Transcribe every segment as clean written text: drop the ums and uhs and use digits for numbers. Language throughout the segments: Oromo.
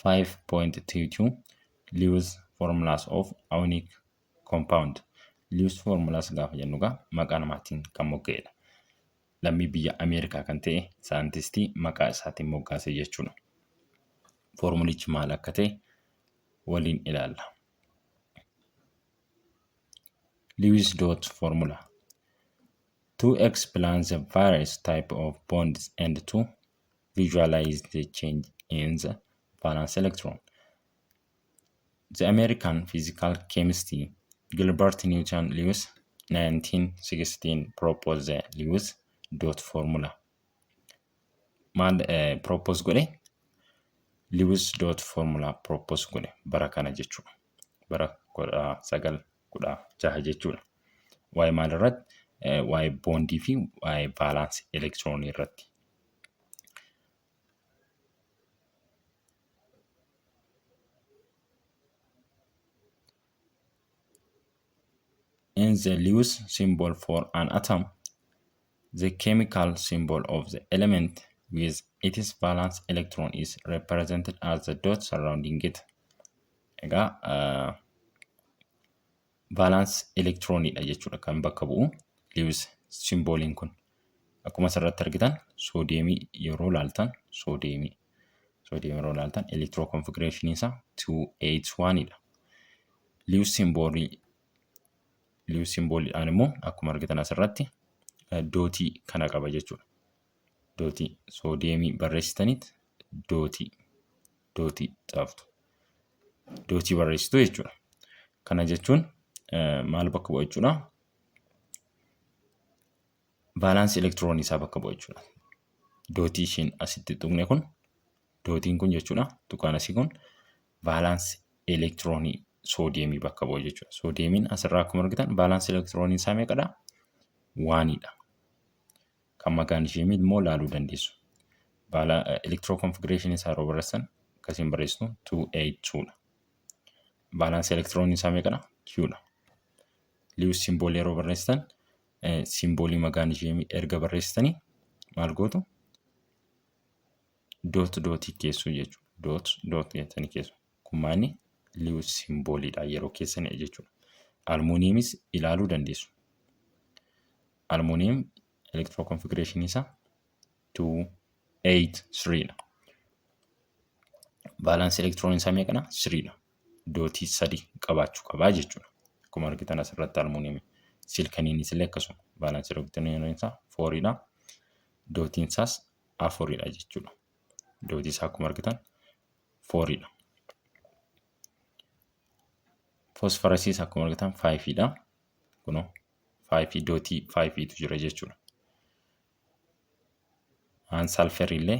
5.22 Lewis formulas of ionic compound. Lewis formulas gaafa jennu egaa maqaa namaatiin kan mogga'edha. Lammii biyya Ameerikaa kan ta'e saayintistii maqaa isaatiin moggaase jechuudha. Foormulichi maal akka ta'e waliin ilaalla. Lewis dot formula. To explain the various type of bonds and to visualize the change in the valence electron. The American physical chemist Gilbert Newton Lewis 1916 proposed the Lewis dot formula. Maal propose godhe? Lewis dot formula propose godhe bara kana jechuudha. Bara 1916 jechuudha. Waa'ee maal irratti? Waa'ee boondii fi waa'ee vaalaansi elektiroonii irratti. In the Lewis symbol for an atom, the chemical symbol of the element with its valence electron is represented as the dot surrounding it. Egaa valence electronidha jechuudha kan bakka bu'u Lewis symboliin kun. Akkuma asirratti argitan soodiyeemii yeroo laaltan soodiyeemii yeroo laaltan electro configuration isaa 281 dha. Lewis symbolii Lewis symboliidhaan immoo akkuma argitan asirratti dootii kana qaba jechuudha. Dootii soodiyeemii barreessitaniit dootii xaaftu. Dootii barreessitu jechuudha. Kana jechuun maal bakka bu'a jechuudha? Vaalaansii elektiroonii isaa bakka bu'a jechuudha. Dootii ishiin asitti tuqne kun dootiin kun jechuudha. Tuqaan asii kun vaalaansii elektiroonii soodiyeemii bakka bu'a jechuudha. Soodiyeemiin asirraa akkuma argitan vaalaansii elektiroonii isaa meeqadha? Waanidha. Kan magaanisheemii immoo ilaaluu dandeessu. Elektiroo konfigureeshinii isaa yeroo barreessan akkasiin barreessitu 282 dha. Vaalaansii elektiroonii isaa meeqadha? Q dha. Liwus simboolii yeroo barreessitan simboolii magaanisheemii erga barreessitanii maal gootu? Doot dootii keessuu jechuudha. Doot doot jettanii keessu. Kun maali? Liwus simbooliidha yeroo keessanidha jechuudha. Almuuniyeemis ilaaluu dandeessu. Almuuniyeem elektiroo konfigureeshinii isaa 2 8 3 dha. Vaalaansii elektiroonii isaa meeqadha? 3 dha. Dootii 3 qabaachuu qabaa jechuudha. Akkuma argitan asirratti almuuniyeemii. Silkaniinis illee akkasuma. Vaalaansii elektiroonii isaa 4 dha. Dootiin isaas 4 dha jechuudha. Dootii isaa akkuma argitan 4 dha. Foosfarasiis akkuma argitan 5 dha. Kunoo 5 dootii 5 tu jira jechuudha. Salferii illee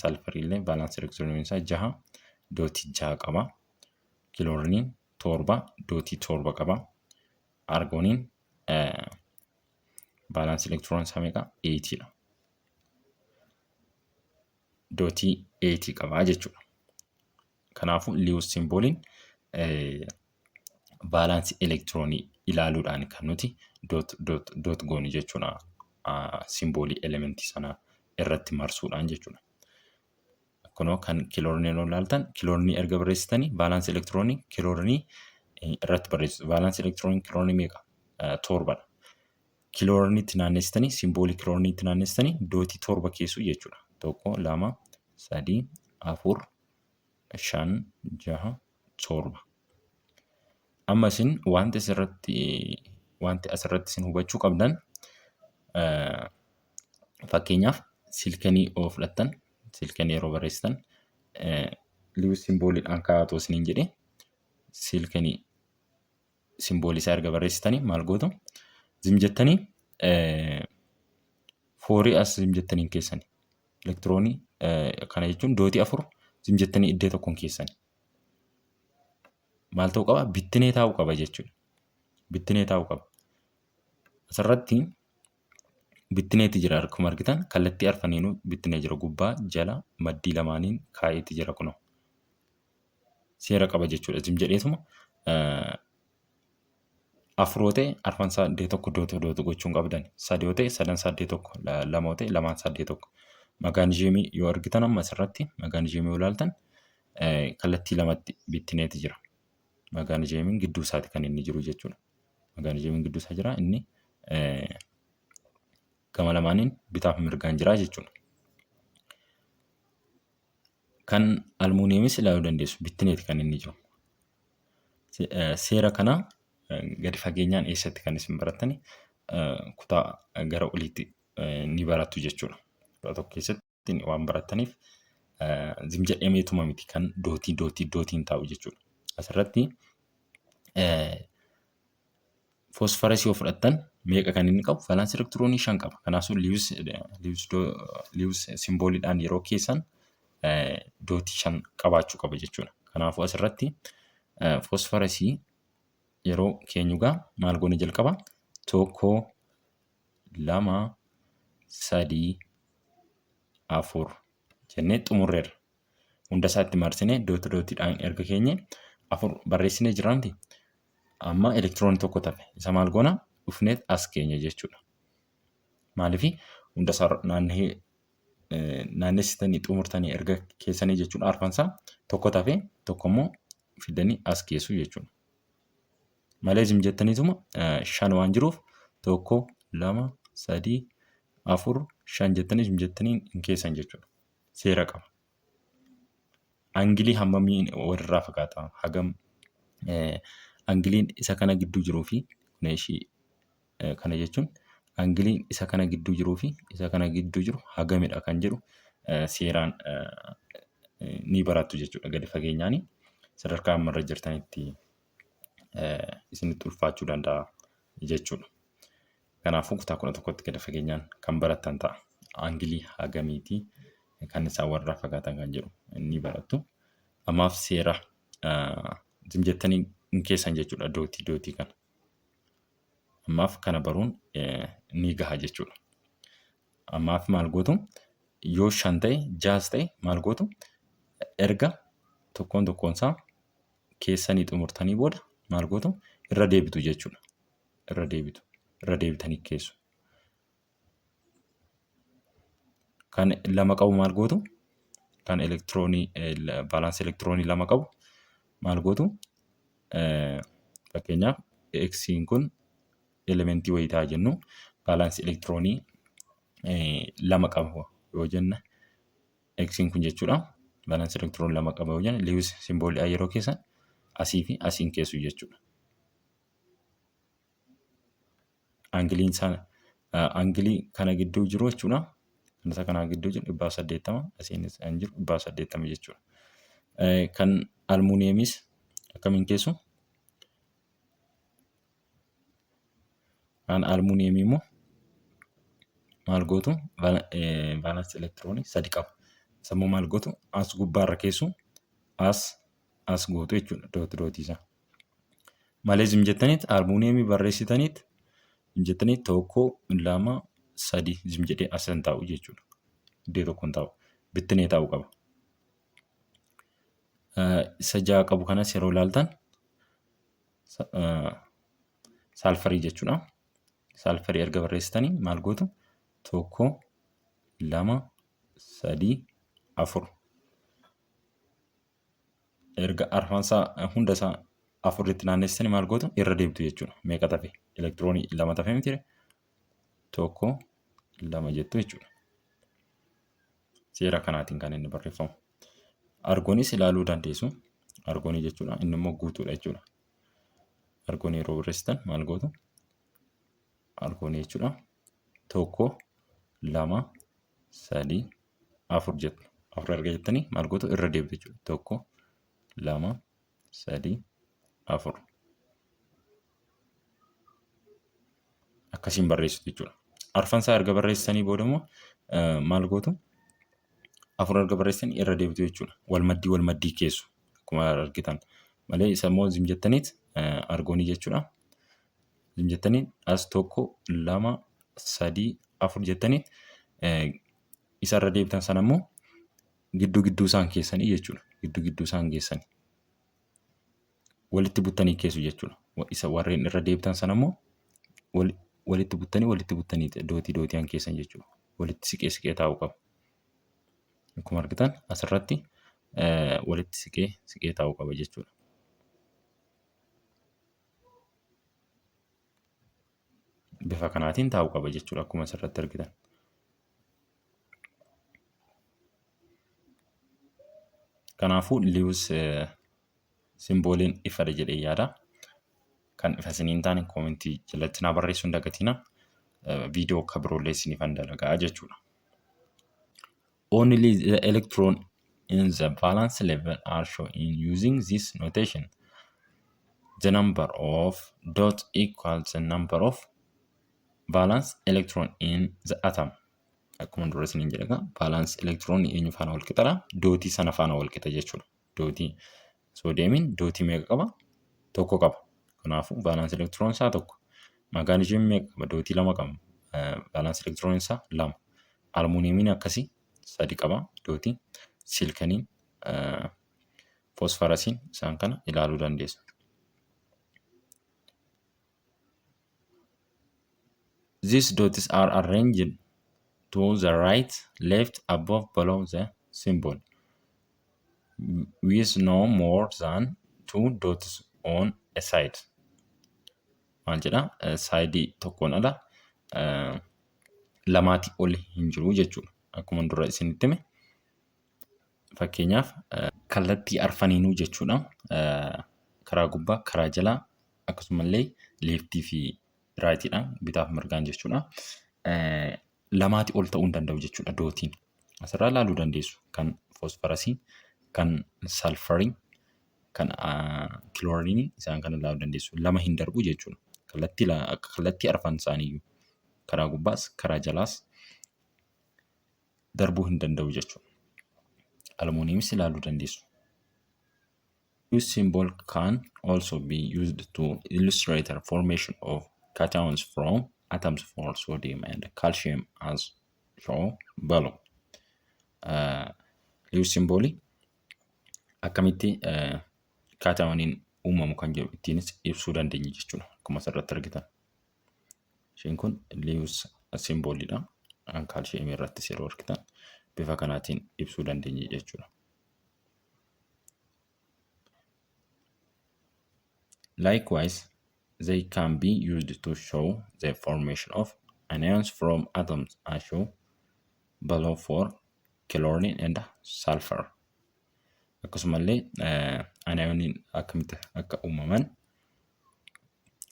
salferii illee vaalaansii elektiroonii isaa 6 dootii 6 qaba. Kilooriniin 7 dootii 7 qaba. Argooniin vaalaansii elektiroonii isaa meeqa? 8 dha. Dootii 8 qaba jechuudha. Kanaafuu Lewis simbooliin vaalaansii elektiroonii ilaaluudhaan kan nuti dot dot dot goonu jechuudha. Simboolii elementii sanaa irratti marsuudhaan jechuudha. Kunoo kan kiloorinii yeroo ilaaltan kiloorinii erga barreessitanii vaalaansii elektiroonii kiloorinii irratti barreessitu. Vaalaansii elektiroonii kiloorinii meeqa? Torbadha. Kilooriniitti naannessitanii simboolii kilooriniitti naannessitanii dootii 7 keessu jechuudha. 1, 2, 3, 4, 5, 6, 7. Amma isin wanti asirratti isin hubachuu qabdan fakkeenyaaf silkanii yoo fudhattan silkanii yeroo barreessitan Lewis simbooliidhaan kaa'atu isiniin jedhee silkanii simboolii isaa erga barreessitanii maal gootu zim jettanii foorii as zim jettanii keessani elektiroonii kana jechuun dootii 4 zim jettanii iddoo tokkoon keessani maal ta'uu qaba bittinee taa'uu qaba jechuudha bittinee taa'uu qaba asirratti bittineeti jira akkuma argitan kallattii arfaniinuu bittinee jira gubbaa jala maddii lamaaniin kaa'eeti jira kunoo seera qaba jechuudha. Zim jedheetuma afur yoo ta'e arfan isaa iddoo tokko iddoo tokko gochuu hin qabdan. Sadi yoo ta'e sadan isaa iddoo tokko lama yoo ta'e lamaan isaa iddoo tokko. Magaanisheemii yoo argitan amma asirratti magaanisheemii yoo ilaaltan Kallattii lamatti bittineeti jira. Magaanizeemiin gidduu isaati kan inni jiru jechuudha. Magaanizeemiin gidduu isaa jira, inni gama lamaaniin bitaaf mirgaan jira jechuudha. Kan almuuniyeemis ilaaluu dandeessu, bittineeti kan inni jiru. Seera kana gadi fageenyaan eessatti kan isin barattani? Kutaa gara oliitti ni barattu jechuudha. Kutaa tokko keessatti waan barattaniif zim jedhameetuma miti kan dootii dootii dootiin taa'u jechuudha. Asirratti foosfarasii yoo fudhattan meeqa kan inni qabu? Valaansii elektiroonii 5 qaba. Kanaafuu Liwus simbooliidhaan yeroo keessan dootii 5 qabaachuu qaba jechuudha. Kanaafuu asirratti foosfarasii yeroo keenyu gaa maal goone jalqaba? 1, 2, 3, 4 jennee xumurreerra. Hunda isaa itti marsinee dooti dootiidhaan erga keenye 4 barreessinee jirra miti. Amma elektiroonii tokko tafe, isa maal goona? Dhufneet as keenya jechuudha. Maaliif? Hunda isaa naanna'ee naannessitanii xumurtanii erga keessanii jechuudha, arfansaa tokko tafe, tokko immoo fidanii as keessu jechuudha. Malee isin jettaniituma 5 waan jiruuf 1, 2, 3, 4, 5 jettanii isin jettanii hin keessan jechuudha. Seera qaba. Angilii hammamiin walirraa fagaata? Hagam angiliin isa kana gidduu jiruu fi ishii kana jechuun, angiliin isa kana gidduu jiruu fi isa kana gidduu jiru hagamidha kan jedhu seeraan ni barattu jechuudha gadi fageenyaani. Sadarkaa ammarra jirtanitti isinitti ulfaachuu danda'a jechuudha. Kanaafuu kutaa 11tti gadi fageenyaan kan barattan ta'a. Angilii hagamiitii kan isaan warra fagaatan kan jedhu ni barattu. Ammaaf seera isin jettanii hin keessan jechuudha dootii dootii kana. Ammaaf kana baruun ni gaha jechuudha. Ammaaf maal gootu? Yoo 5 ta'e, 6s ta'e maal gootu? Erga tokkoon tokkoon isaa keessanii xumurtanii booda maal gootu? Irra deebitu jechuudha. Irra deebitu. Irra deebitanii keessu. Kan 2 qabu maal gootu? Kan elektiroonii vaalaansii elektiroonii 2 qabu maal gootu? Fakkeenyaaf X'n kun elementii wayii ta'a jennu, vaalaansii elektiroonii 2 qaba yoo jenne X'n kun jechuudha. Vaalaansii elektiroonii 2 qaba yoo jenne, Lewis simboolii yeroo keessan asii fi asiin keessu jechuudha. Angiliin isaa angilii kana gidduu jiru jechuudha. Isa kana gidduu jiru 180, asiinis kan jiru 180 jechuudha. Kan almuuniyeemis akkamiin keessu? Kan almuuniyeemii immoo maal gootu? Vaalaansii elektiroonii 3 qaba. Isa immoo maal gootu? As gubbaarra keessu, as as gootu jechuudha dooti dootii isaa. Malee zim jettaniit almuuniyeemii barreessitaniit zim jettanii 1, 2, 3 zim jedhee as hin taa'u jechuudha. Iddoo tokko hin taa'u. Bittinee taa'uu qaba. Isa 6 qabu kanas yeroo ilaaltan saalfarii jechuudha. Saalfarii erga barreessitanii maal gootu? 1, 2, 3, 4. Erga arfansaa hunda isaa afuritti naannessitanii maal gootu? Irra deebitu jechuudha. Meeqa tafe? Elektiroonii 2 tafe miti? 1, 2 jettu jechuudha. Seera kanaatiin kan inni barreeffamu. Argoonis ilaaluu dandeessu. Argoonii jechuudha. Inni immoo guutuudha jechuudha. Argoonii yeroo barreessitan maal gootu? Argoonii jechuudha. 1, 2, 3, 4 jettu. 4 erga jettanii maal gootu? Irra deebitu jechuudha. 1, 2, 3, 4. Akkasiin barreessitu jechuudha. Arfansaa erga barreessitanii booda immoo maal gootu? 4 erga barreessitanii irra deebitu jechuudha. Wal maddii wal maddii keessu akkuma argitan. Malee isa immoo zim jettaniit argoonii jechuudha. Zim jettanii as 1, 2, 3, 4 jettanii isa irra deebitan sana immoo gidduu gidduu isaan keessanii jechuudha. Gidduu gidduu isaan geessanii. Walitti buttanii keessu jechuudha. Isa warreen irra deebitan sana immoo walitti buttanii walitti buttanii dootii dootii keessan jechuudha. Walitti siqee siqee taa'uu qaba. Akkuma argitan asirratti Walitti siqee siqee taa'uu qaba jechuudha. Bifa kanaatiin taa'uu qaba jechuudha akkuma asirratti argitan. Kanaafuu Lewis simbooliin ifadha jedhee yaada. Kan ifa isinii hin taane koomentii jalatti naa barreessuu hin dagatinaa. Viidiyoo akka biroollee isiniifan dalagaa jechuudha. Only the electron in the valence level are shown in using this notation. The number of dot equals the number of valence electron in the atom. Akkuma dura isiniin jedhe egaa valence electron eenyu faana wal qixadha? Dootii sana faana wal qixa jechuudha. Dootii soodiyeemiin dootii meeqa qaba? Tokko qaba. Kanaafuu valence electron isaa tokko. Magaaniziyeemiin meeqa qaba? Dootii lama qaba. Valence electron isaa lama. Almuuniyeemiin akkasii sadi qaba dootii. Siilkaniin, foosfarasiin isaan kana ilaaluu dandeessu. These dots are arranged to the right, left, above, below the symbol with no more than two dots on a side. Maal jedha? Saayidii tokkoon ala lamaatii ol hin jiru jechuudha. Akkuma dura isinitti hime. Fakkeenyaaf kallattii arfaniinuu jechuudha. Karaa gubbaa, karaa jalaa akkasumallee leeftii fi raayitiidhaan bitaaf mirgaan jechuudha. Lamaatii ol ta'uu hin danda'u jechuudha dootiin. Asirraa ilaaluu dandeessu kan foosfarasii, kan salfarii, kan kilooriinii isaan kana ilaaluu dandeessu. Lama hin darbu jechuudha. Kallattii kallattii arfan isaaniiyyuu karaa gubbaas karaa jalaas darbuu hin danda'u jechuudha. Almuuniyemis ilaaluu dandeessu. This symbol can also be used to illustrate the formation of cations from atoms for sodium and calcium as shown below. Lewis symbolii akkamitti kaataawoniin uumamu kan jedhu ittiinis ibsuu dandeenya jechuudha. Akkuma asirratti argitan. Isheen kun Lewis symboliidha. Kan kaalshiyeemii irrattis yeroo argitan bifa kanaatiin ibsuu dandeenya jechuudha. Likewise, they can be used to show the formation of anions from atoms as shown below for chlorine and sulfur. Akkasumallee anioniin akkamitti akka uumaman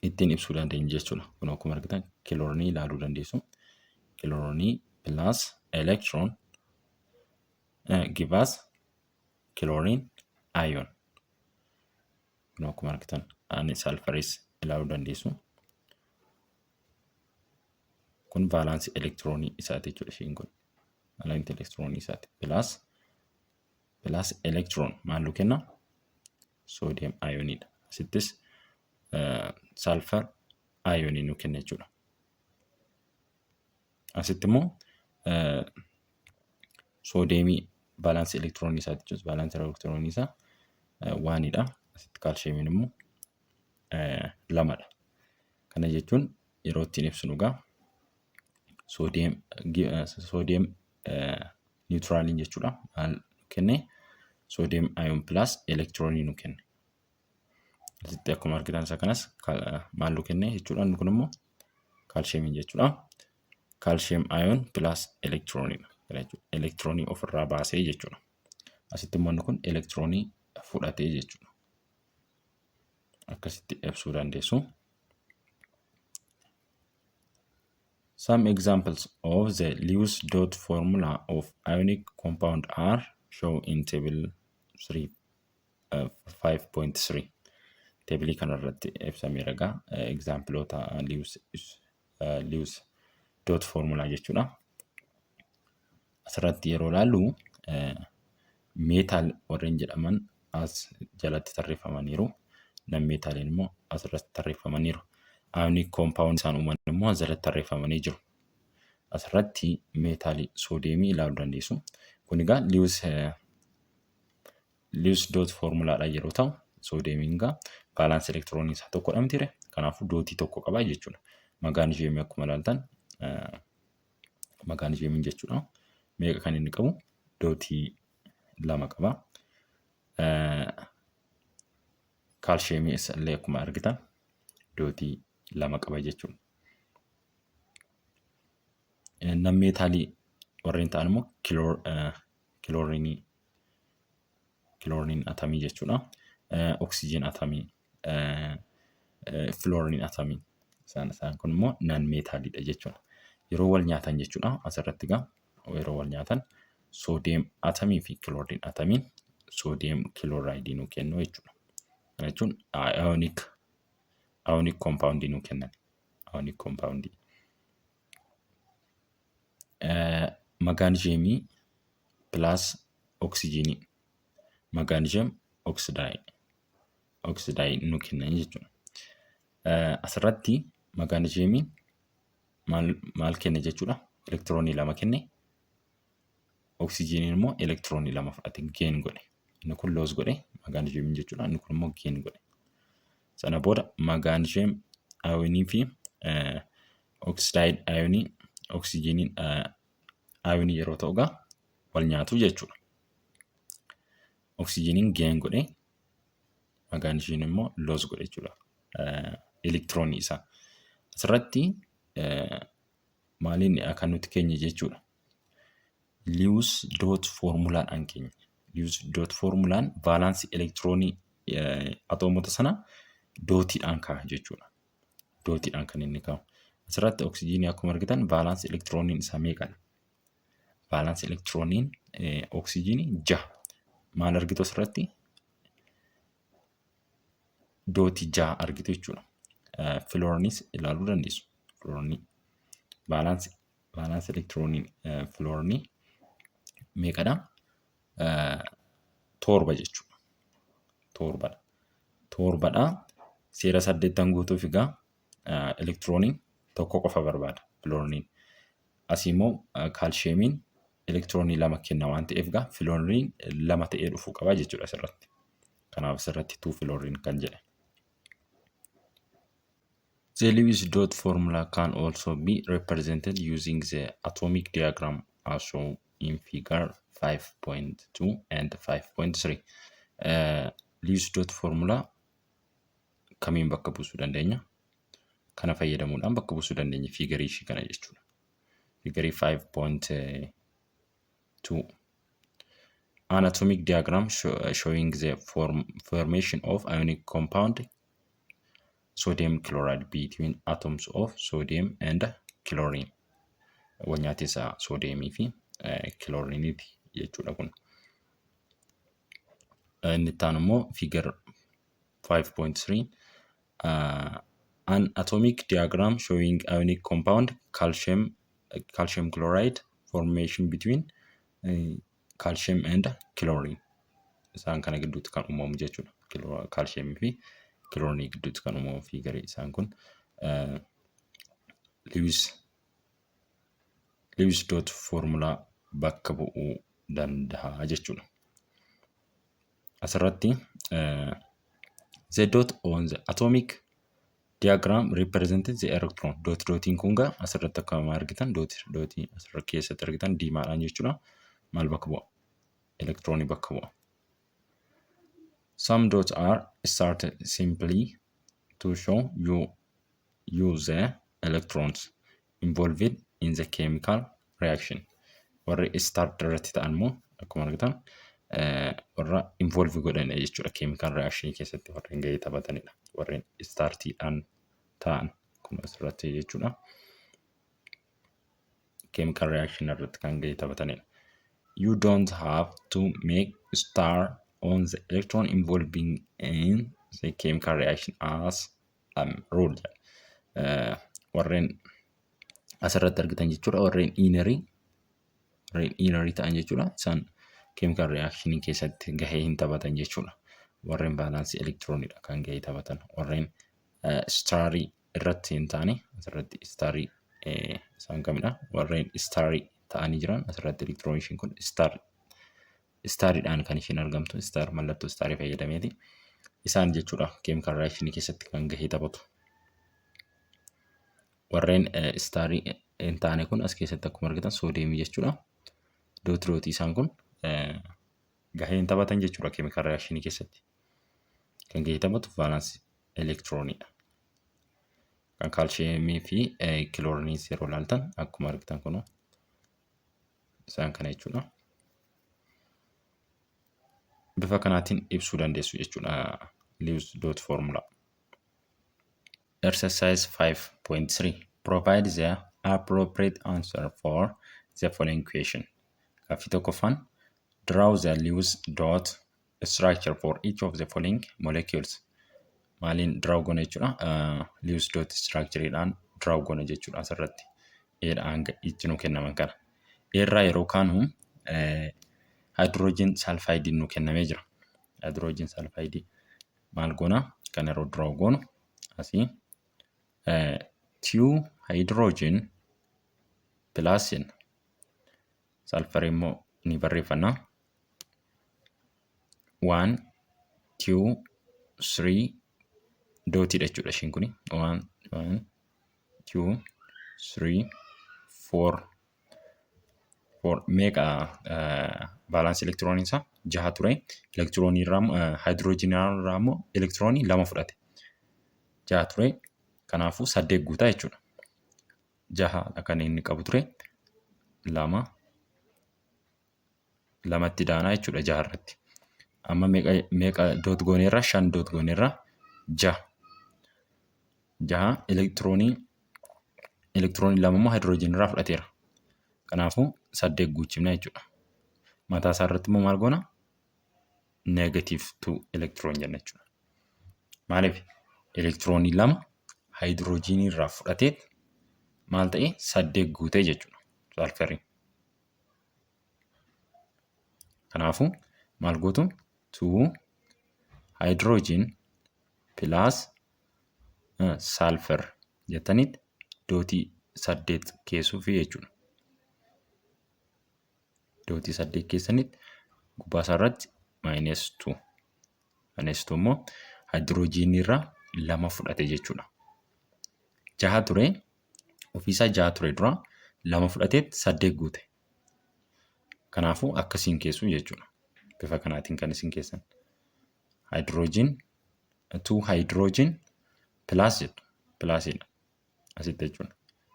ittiin ibsuu dandeenya jechuudha. Kun akkuma argitan kiloorinii ilaaluu dandeessu. Kiloorinii plus electron give us chlorine ion. Kun akkuma argitan ani salfaris ilaaluu dandeessu. Kun vaalaansii elektiroonii isaati jechuudha isheen kun. Vaalaansii elektiroonii isaati. Plus plus electron maal nu kenna? Soodiyem ayooniidha. Asittis salfar ayoonii nu kenna jechuudha. Asitti immoo soodiyeemii vaalaansii elektiroonii isaati jechuudha. Vaalaansii elektiroonii isaa waanidha. Asitti kaalshiyeemiin immoo lamadha. Kana jechuun yeroo ittiin ibsinu egaa soodiyeem niwutiraaliin jechuudha. Maal nu kenne? Soodiyeem ayoon pilaas elektiroonii nu kenne. Asitti akkuma argitan isa kanas maal nu kenne jechuudha. Inni kun immoo kaalshiyeemiin jechuudha. Kaalshiyeem ayoon pilaas elektirooniidha. Kana jechuudha. Elektiroonii ofirraa baasee jechuudha. Asitti immoo inni kun elektiroonii fudhatee jechuudha. Akkasitti ibsuu dandeessu. Some examples of the Lewis dot formula of ionic compound are shown in table 3, 5.3. Teebilii kanarratti ibsameera egaa egzaampiloota Lewis dot formula jechuudha. Asirratti yeroo ilaallu meetaal warreen jedhaman as jalatti tarreeffamaniiru. Nan meetaaliin immoo asirratti tarreeffamaniiru. Ionic compound isaan uuman immoo as jalatti tarreeffamanii jiru. Asirratti meetaalii soodiyeemii ilaaluu dandeessu. Kun egaa Lewis dot formulaadha yeroo ta'u soodiyeemiin egaa vaalaansi elektiroonii isaa tokkodha mitiire kanaafuu dootii tokko qaba jechuudha. Magaaniziyeemii akkuma ilaaltan magaaniziyeemiin jechuudha. Meeqa kan inni qabu? Dootii lama qaba. Kaalsheemii illee akkuma argitan dootii 2 qaba jechuudha. Non-metalii warreen ta'an immoo kiloorinii, chlorine atomii jechuudha. Oxygen atomii, fluorine atomii, isaan kun immoo non-metaliidha jechuudha. Yeroo wal nyaatan jechuudha, asirratti egaa yeroo wal nyaatan sodium atomii fi chlorine atomiin sodium chlorideii nuu kennu jechuudha. Kana jechuun ionic compoundii nuu kennan. Ionic compoundii. Magnesiumii plus oksijiinii, magnesium oxideii nuu kennan jechuudha. Asirratti magnesiumiin maal kenne jechuudha? Elektiroonii 2 kenne. Oksijiiniin immoo elektiroonii 2 fudhate, gain godhe. Inni kun lose godhe magnesiumiin jechuudha. Inni kun immoo gain godhe. Sana booda magnesium ionii fi oxide ionii, oksijiiniin ionii yeroo ta'u egaa wal nyaatu jechuudha. Oksijiiniin gain godhe, magnesiumiin immoo lose godhe jechuudha. Elektiroonii isaa. Asirratti maaliin kan nuti keenye jechuudha? Lewis dot formulaadhaan keenya. Lewis dot formulaan valence elektiroonii atoomota sana dootiidhaan kaa'a jechuudha. Dootiidhaan kan inni kaa'u. Asirratti oksijiinii akkuma argitan valence elektirooniin isaa meeqadha? Valence elektirooniin oksijiinii 6. Maal argitu asirratti? Dootii 6 argitu jechuudha. Filoornis ilaaluu dandeessu. Filoornii. Valence elektirooniin filoornii meeqadha? 7 jechuudha. Torbadha. Torbadha. Seera 8 guutuuf egaa elektirooniin 1 qofa barbaada filoorniin. Asii immoo kaalsheemiin elektiroonii 2 kenna waan ta'eef egaa filoorniin 2 ta'ee dhufuu qaba jechuudha asirratti. Kanaaf asirratti 2 fluorine kan jedhe. The Lewis dot formula can also be represented using the atomic diagram as shown in figure 5.2 and 5.3. Lewis dot formula kamiin bakka buusuu dandeenya? Kana fayyadamuudhaan bakka buusuu dandeenya figureii ishii kana jechuudha. Figureii 5.2. An atomic diagram showing the formation of ionic compound sodium chloride between atoms of sodium and chlorine. Walnyaati isaa soodiyeemii fi kilooriiniiti jechuudha kun. Inni itti aanu immoo figure 5.3, an atomic diagram showing ionic compound calcium chloride formation between calcium and chlorine. Isaan kana gidduutti kan uumamu jechuudha. Kaalshiyeemii fi kiloorinii gidduutti kan uumamu figureii isaan kun Lewis dot formula bakka bu'uu danda'a jechuudha. Asirratti the dot on the atomic diagram represented the electron. Dot dotiin kun gaa asirratti akkuma argitan, dot dotii asirra keessatti argitan diimaadhaan jechuudha. Maal bakka bu'a? Elektiroonii bakka bu'a. Some dots are starred simply to show you the electrons involved in the chemical reaction. Warri star irratti ta'an immoo akkuma argitan warra involve godhanidha jechuudha. Chemical reaction keessatti warreen gahee taphatanidha. Warreen stariidhaan ta'an kun asirratti jechuudha. Chemical reaction irratti kan gahee taphatanidha. You don't have to make star on the electron involving in the chemical reaction as rule. Warreen asirratti argitan jechuudha. Warreen innerii, warreen innerii ta'an jechuudha. Isaan chemical reaction keessatti gahee hin taphatan jechuudha. Warreen valence elektirooniidha kan gahee taphatan. Warreen starii irratti hin taane, asirratti starii isaan kamidha? Warreen starii ta'anii jiran asirratti elektirooniin ishiin kun stariidhaan kan isheen argamtu, star, mallattoo starii fayyadameeti. Isaan jechuudha chemical reaction keessatti kan gahee taphatu. Warreen starii hin taane kun as keessatti akkuma argitan soodiyeemii jechuudha. Dot dotii isaan kun Gahee hin taphatan jechuudha chemical reactionii keessatti. Kan gahee taphatu valence elektirooniidha. Kan kaalshiyeemii fi kilooriiniis yeroo ilaaltan akkuma argitan kunoo isaan kana jechuudha. Bifa kanaatiin ibsuu dandeessu jechuudha Lewis dot formula. Exercise 5.3. Provide the appropriate answer for the following question. Gaaffii tokkoffaan, draw the Lewis dot structure for each of the following molecules. Maaliin draw goona jechuudha? Lewis dot structureedhaan draw goona jechuudha asirratti. Eedha hanga itti nu kennaman kana. Eerraa yeroo kaanu hydrogen sulfide nu kennamee jira. Hydrogen sulfide maal goona? Kan yeroo draw goonu asii two hydrogen plus jenna. Sulfur immoo ni barreeffanna. One, two, three dotiidha jechuudha ishiin kuni. One, one, two, three, four. Four meeqa valence elektiroonii isaa? Jaha ture. Elektiroonii irraa, haayidroojinii irraa immoo elektiroonii lama fudhate. Jaha ture. Kanaafuu saddeet guutaa jechuudha. Jaha kan inni qabu ture. Lama lamatti daanaa jechuudha jaha irratti. Amma meeqa meeqa dot gooneerra? Shan dot gooneerra, jaha. Jaha elektiroonii lama immoo haayidroojinii irraa fudhateera. Kanaafuu saddeet guuchifna jechuudha. Mataa isaa irratti immoo maal goona? Negative two electron jenna jechuudha. Maaliif? Elektiroonii lama haayidroojinii irraa fudhatee maal ta'e? Saddeet guutee jechuudha sulfuriin. Kanaafuu maal gootu? Two hydrogen plus sulfur jettaniit dotii saddeet keessuufi jechuudha. Dotii saddeet keessanitti gubbaa isaa irratti minus two. Minus two immoo haayidroojiinii irraa lama fudhate jechuudha. Jaha ture, ofiisaa jaha ture dura, lama fudhateet saddeet guute. Kanaafuu akkasiin keessuu jechuudha. Bifa kanaatiin kan isin keessan. Hydrogen, two hydrogen plus jettu. Plusiidha. Asitti jechuudha.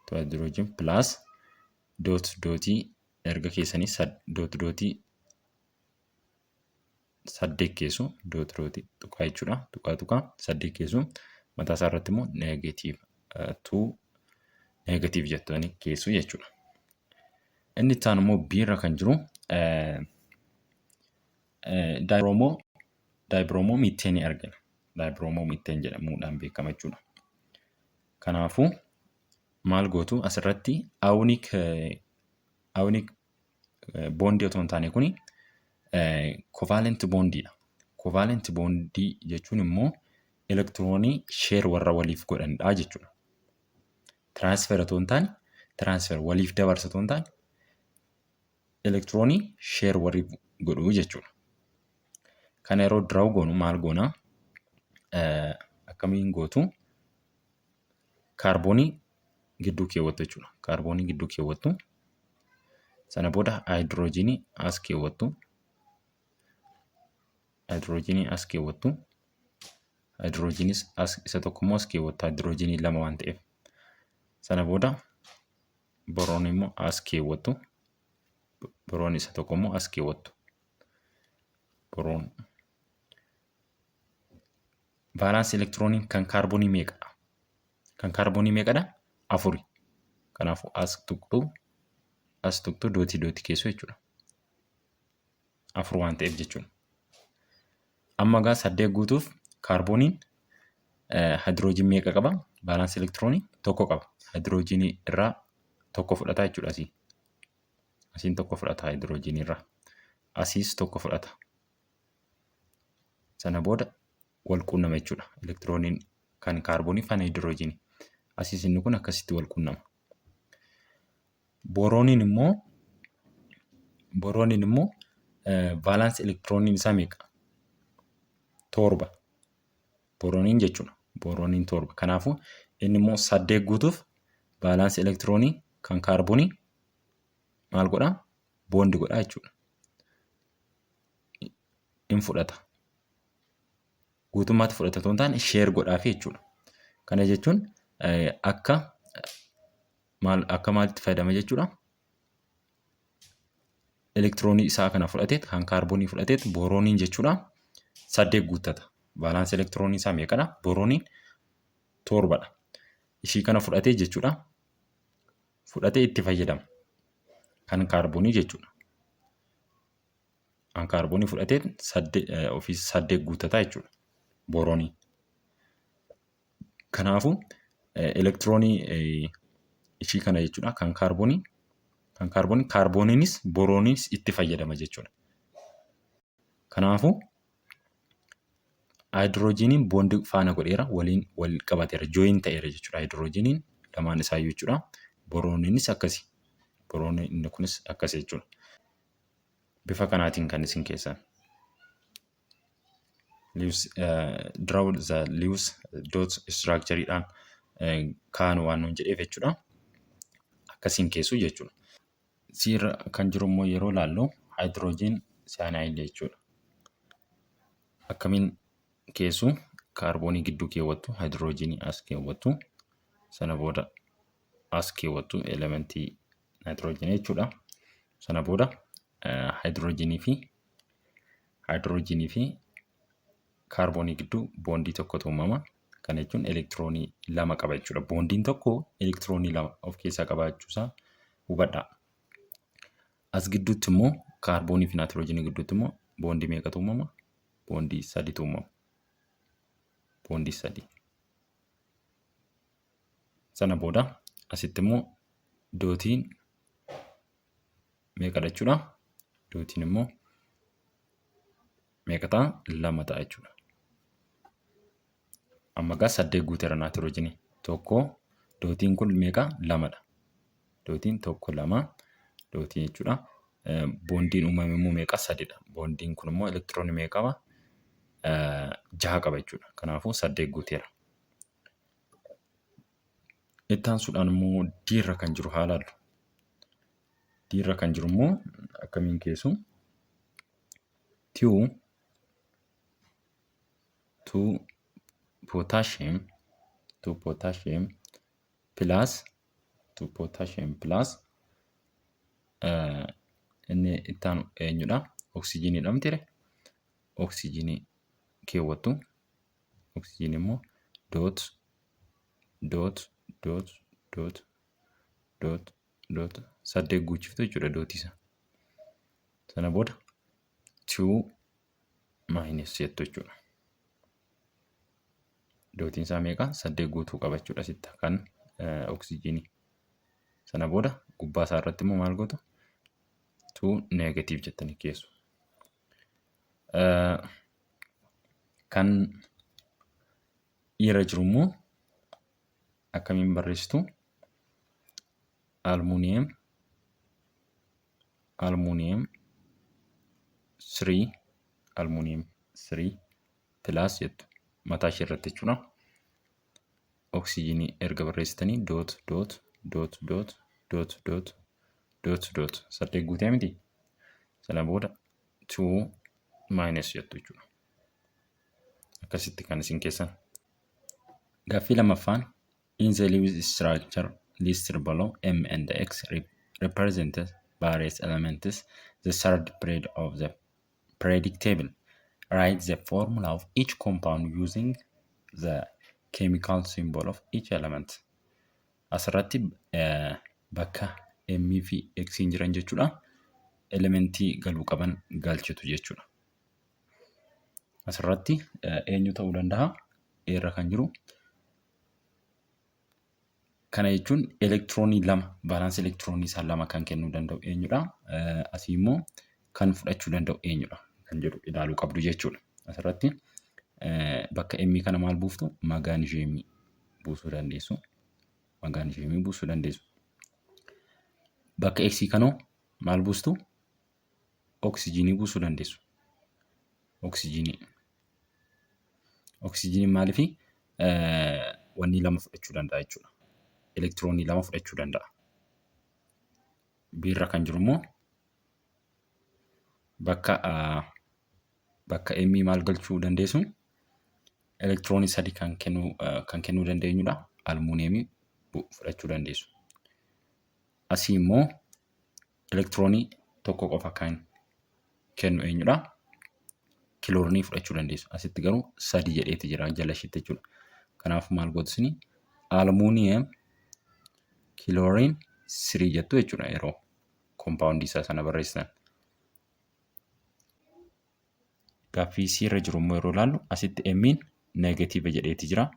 Two hydrogen plus dot dotii erga keessanii dot dotii saddeet keessu, dot dotii tuqaa jechuudha. Tuqaa tuqaa saddeet keessu, mataa isaa irratti immoo negative two negative jettanii keessu jechuudha. Inni itti aanu immoo B irra kan jiru dibromo methaneii argina. Dibromo methane jedhamuudhaan beekama jechuudha. Kanaafuu maal gootu asirratti? Ionic bondii otoo hin taane kuni covalent bondiidha. Covalent bondii jechuun immoo elektiroonii share warra waliif godhanidha jechuudha. Transfer otoo hin taane, transfer waliif dabarsa otoo hin taane, elektiroonii share waliif godhuu jechuudha. Kana yeroo draw goonu maal goonaa? Akkamiin gootu? Kaarboonii gidduu keewwattu jechuudha. Kaarboonii gidduu keewwattu. Sana booda haayidroojinii as keewwattu. Haayidroojinii as keewwattu. Haayidroojinis as isa tokko immoo as keewwattu, haayidroojinii lama waan ta'eef. Sana booda boroon immoo as keewwattu. Boroon isa tokko immoo as keewwattu. Boroon. Valence elektiroonii kan kaarboonii meeqa? Kan kaarboonii meeqadha? Afuri. Kanaafuu as tuqxu, as tuqxu, dotii dotii keessu jechuudha. Afur waan ta'eef jechuudha. Amma egaa saddeet guutuuf kaarbooniin haayidroojin meeqa qaba? Valence elektiroonii tokko qaba. Haayidroojinii irraa tokko fudhata jechuudha asii. Asiin tokko fudhata haayidroojinii irraa. Asiis tokko fudhata. Sana booda wal quunnama jechuudha. Elektirooniin kan kaarboonii fi kan haayidroojinii. Asiis inni kun akkasitti wal quunnama. Borooniin immoo valence elektirooniin isaa meeqa? Torba. Borooniin jechuudha. Borooniin torba. Kanaafuu inni immoo saddeet guutuuf valence elektiroonii kan kaarboonii maal godhaa? Bond godhaa jechuudha. In fudhata. Guutummaatti fudhata otoo hin taane share godhaafi jechuudha. Kana jechuun akka maal akka maalitti fayyadama jechuudha? Elektiroonii isaa kana fudhateet, kan kaarboonii fudhateet, boorooniin jechuudha saddeet guuttata. Valence elektiroonii isaa meeqadha? Boorooniin torbadha. Ishii kana fudhatee jechuudha. Fudhatee itti fayyadama. Kan kaarboonii jechuudha. Kan kaarboonii fudhatee ofiis saddeet guuttataa jechuudha. Booroonii. Kanaafuu elektiroonii ishii kana jechuudha kan kaarboonii kaarbooniinis boorooniinis itti fayyadama jechuudha. Kanaafuu haayidroojiniin bond faana godheera, waliin wal qabateera, join ta'eera jechuudha haayidroojiniin lamaan isaayyuu jechuudha. Boorooniinis akkasi. Boorooniin inni kunis akkasi jechuudha. Bifa kanaatiin kan isin keessan. Lewis, draw the Lewis dot structureidhaan kaan waan nuun jedheef jechuudha. Akkasiin keessu jechuudha. Siirra kan jiru immoo yeroo ilaallu hydrogen cyanide jechuudha. Akkamiin keessu? Kaarboonii gidduu keewwattu, haayidroojinii as keewwattu, sana booda as keewwattu elementii naayitiroojiinii jechuudha. Sana booda haayidroojinii fi kaarboonii gidduu boondii tokkotu uumama. Kana jechuun elektiroonii lama qaba jechuudha. Boondiin tokko elektiroonii lama of keessaa qabaachuusaa hubadhaa. As gidduutti immoo, kaarboonii fi naayitiroojiinii gidduutti immoo boondii meeqatu uumama? Boondii saditu uumama. Boondii sadi. Sana booda asitti immoo dootiin meeqadha jechuudha? Dootiin immoo meeqa ta'a? Lama ta'a jechuudha. Amma egaa saddeet guuteera naayitiroojiinii. Tokko, dootiin kun meeqa? Lamadha. Dootiin tokko, lama dootiin jechuudha. Boondiin uumame immoo meeqa? Sadidha. Boondiin kun immoo elektiroonii meeqa qaba? Jaha qaba jechuudha. Kanaafuu saddeet guuteera. Itti aansuudhaan immoo diirra kan jiru haa ilaallu. Diirra kan jiru immoo akkamiin keessu? Two potassium, two potassium plus, two potassium plus inni itti aanu eenyudha? Oksijiiniidha mitiire? Oksijiinii keewwattu. Oksijiinii immoo dot dot dot dot dot dot saddeet guuchiftu jechuudha dootii isaa. Sana booda two minus jettu jechuudha. Dootiin isaa meeqa? Saddeet guutuu qaba jechuudha asitti kan oksijiinii. Sana booda gubbaa isaa irratti immoo maal gootu? Two negative jettanii keessu. Kan irra jiru immoo akkamiin barreessitu? Aluminium three, aluminium three plus jettu mataa ishee irratti jechuudha. Oksijiinii erga barreessitanii dot dot dot dot dot dot dot dot saddeet guutee miti. Sana booda two minus jettu jechuudha. Akkasitti kan isin keessan. Gaaffii lammaffaan: in the Lewis structure listed below, M and X represent various elements, the third period of the periodic table. Write the formula of each compound using the chemical symbol of each element. Asirratti bakka M fi X jiran jechuudha. Elementii galuu qaban galchitu jechuudha. Asirratti eenyu ta'uu danda'a? Irra kan jiru. Kana jechuun elektiroonii lama, valence elektiroonii isaa lama kan kennuu danda'u eenyudha? Asii immoo kan fudhachuu danda'u eenyudha? Kan jedhu ilaaluu qabdu jechuudha. Asirratti bakka M kana maal buuftu? Magaanisheemii buusuu dandeessu. Magaanisheemii buusuu dandeessu. Bakka X kanoo maal buustu? Oksijiinii buusuu dandeessu. Oksijiinii. Oksijiiniin maaliifi wanni lama fudhachuu danda'a jechuudha. Elektiroonii lama fudhachuu danda'a. Biirra kan jiru immoo bakka Bakka M maal galchuu dandeessu? Elektiroonii sadi kan kennuu dandeenyudha. Almuuniyeemii fudhachuu dandeessu. Asii immoo elektiroonii tokko qofa kan kennu eenyudha? Kiloorinii fudhachuu dandeessu. Asitti garuu sadi jedheeti jira jala ishiitti jechuudha. Kanaaf maal gootu isinii? Aluminium chlorine 3 jettu jechuudha yeroo koompaawundii isaa sana barreessitan. Gaaffii C irra jiru immoo yeroo ilaallu, asitti M'n negative jedheeti jira.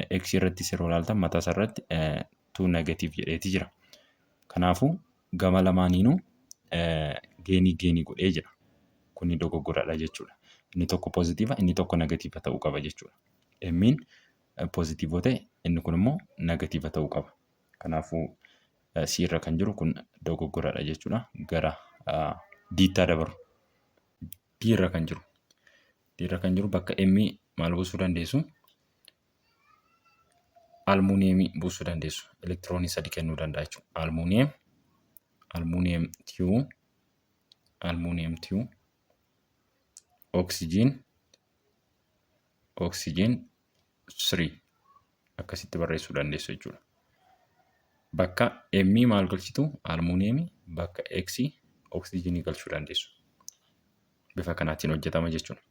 X irrattis yeroo ilaaltan mataa isaa irratti 2 negative jedheeti jira. Kanaafuu gama lamaaniinuu gain gain godhee jira. Kuni dogoggoradha jechuudha. Inni tokko positive, inni tokko negative ta'uu qaba jechuudha. M'n positive yoo ta'e, inni kun immoo negative ta'uu qaba. Kanaafuu C irra kan jiru kun dogoggoradha jechuudha. Gara D'ttaa dabaru. D irra kan jiru. D irra kan jiru bakka M maal buusuu dandeessu? Almuuniyeemii buusuu dandeessu. Elektiroonii sadi kennuu danda'a jechuudha. Aluminium, aluminium 2, aluminium 2, oxygen, oxygen 3 akkasitti barreessuu dandeessu jechuudha. Bakka M maal galchitu? Almuuniyeemii. Bakka X oksijiinii galchuu dandeessu. Bifa kanaatiin hojjetama jechuudha.